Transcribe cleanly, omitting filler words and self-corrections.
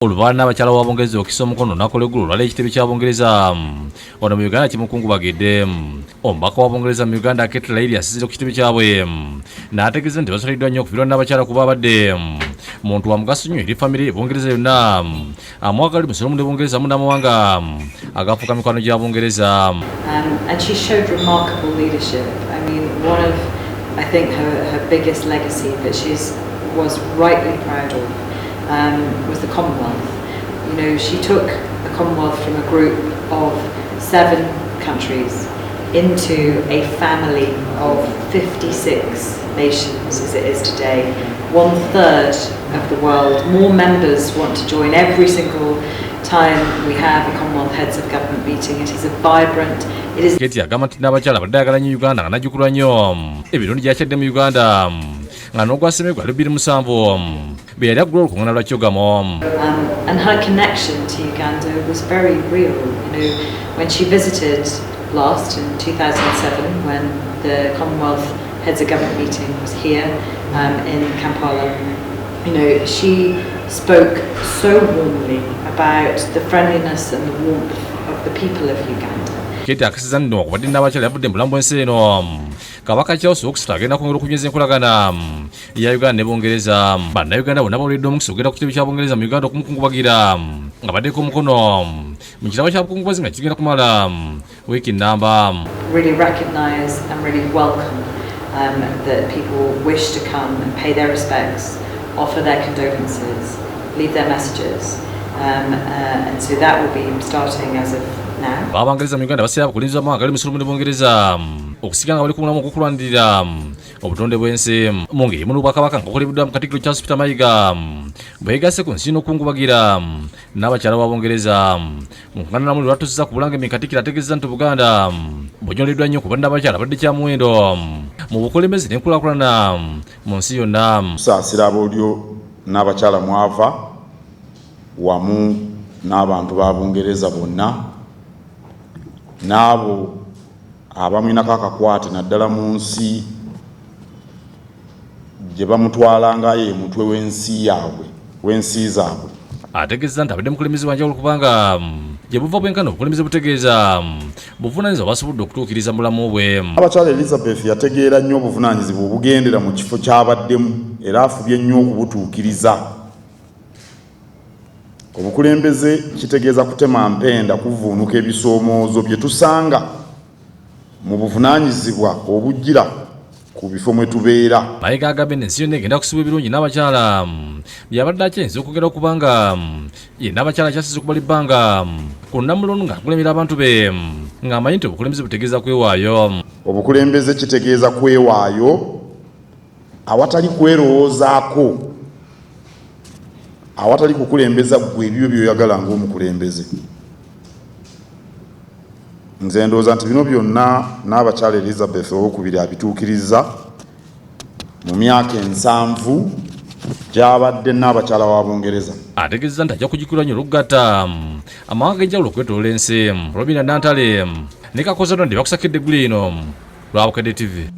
Olubaala n'abakyala wa Bungereza okukisa omukono olunaku lw'eggulo olwala ekitebe kya Bungereza wano mu Uganda kimukungubagidde. Omubaka wa Bungereza mu Uganda Kate Lairi asinzidde ku kitebe kyabwe n'ategeeza nti basaliddwa nnyo okufiirwa n'abakyala kuba abadde muntu wa mugaso nnyo eri famire e Bungereza yonna amwagali musolomu ne Bungereza mu n'amawanga agafuuka mikwano gya Bungereza. And she showed remarkable leadership. I mean, one of, I think, her biggest legacy that she's was rightly proud of was the Commonwealth. She took the Commonwealth from a group of 7 countries into a family of 56 nations as it is today. 1/3 of the world, more members want to join every single time we have a Commonwealth Heads of Government meeting. It is a vibrant, it is Kate agamba nti n'abakyala badde ayagala nnyo Uganda nga najjukulwa nnyo ebirungi gyakyadde mu Uganda nga n'ogwasemye gwali 2007 bwe yali aggula olukuŋŋaana lwa CHOGM. And her connection to Uganda was very real. When she visited last in 2007, when the Commonwealth Heads of Government meeting was here in Kampala, she spoke so warmly about the friendliness and the warmth of the people of Uganda. Kate akisiza nno okubadde n'abakyala yavudde mu bulamu bw'ensi eno. Kabaka Charles Owokusatu agenda kwongera okunyweza enkolagana ya Uganda ne Bungereza. Bannayuganda bonna bawuliddwa omukisa okugenda ku kitebe kya Bungereza mu Uganda okumukungubagira nga baddeko omukono mu kirabo kya bukungubazi nga kigenda kumala wiiki nnamba. Really recognise and really welcome that people wish to come and pay their respects, offer their condolences, leave their messages. And so that will be starting as of now. Abangereza mu Uganda baseera abakulinzi b'amawanga gali musulumu ne Bungereza okusigala nga bali ku mulamu ogw'okulwanirira obutonde bw'ensi. Mu ngeri emu n'Obwakabaka nga bukoleddwa mu Katikkiro Charles Peter Mayiga bwegasse ku nsi n'okungubagira n'abakyala wa Bungereza. Mu nkuŋŋaana namuli lwatuusiza ku Bulange, Katikkiro ategeezezza nti Buganda bunyoleddwa nnyo kuba n'abakyala badde kyamuwendo mu bukulembeze n'enkulaakulana mu nsi yonna. Tusaasira aboolyo n'abakyala mwava wamu n'abantu ba Bungereza bonna n'abo abamwinako akakwate, naddala mu nsi gye bamutwala nga ye mutwe w'ensi yaabwe, w'ensi zaabwe. Ategeezezza nti abadde mukulembeze wanjawulo kubanga gye buva bwenkana obukulembeze butegeeza buvunaanyizibwa basobodde okutuukiriza mu bulamu bwe. Abakyala Elizabeth yategeera nnyo obuvunaanyizibwa obugendera mu kifo ky'abaddemu era afubye nnyo okubutuukiriza. Obukulembeze kitegeeza kutema mpenda, kuvuunuka ebisoomoozo bye tusanga mu buvunaanyizibwa obujjira ku bifo mwe tubeera. Mayiga agambye nti ensi yonna egenda kusibwa ebirungi n'abakyala byabadde akyayinza okwogera okubanga ye n'abakyala akyasize okubala ebbanga ku nnamulondo ng'akulemera abantu be ng'amanyi nti obukulembeze butegeeza kwewaayo. Obukulembeze kitegeeza kwewaayo awatali kwerowoozaako, awatali kukulembeza ggwe ebyo by'oyagala ng'omukulembeze. Nze ndowooza nti bino byonna n'abakyala Elizabeth Owokubiri abituukiriza mu myaka 70 gy'abadde n'abakyala wa Bungereza. Ategeezezza nti ajja kujjukirwa nnyo olw'okugatta amawanga ag'enjawulo okwetoloola ensi. Robina Nantale ne Kakoza Donde bakusakidde eggulu eno lwa Bukedde TV.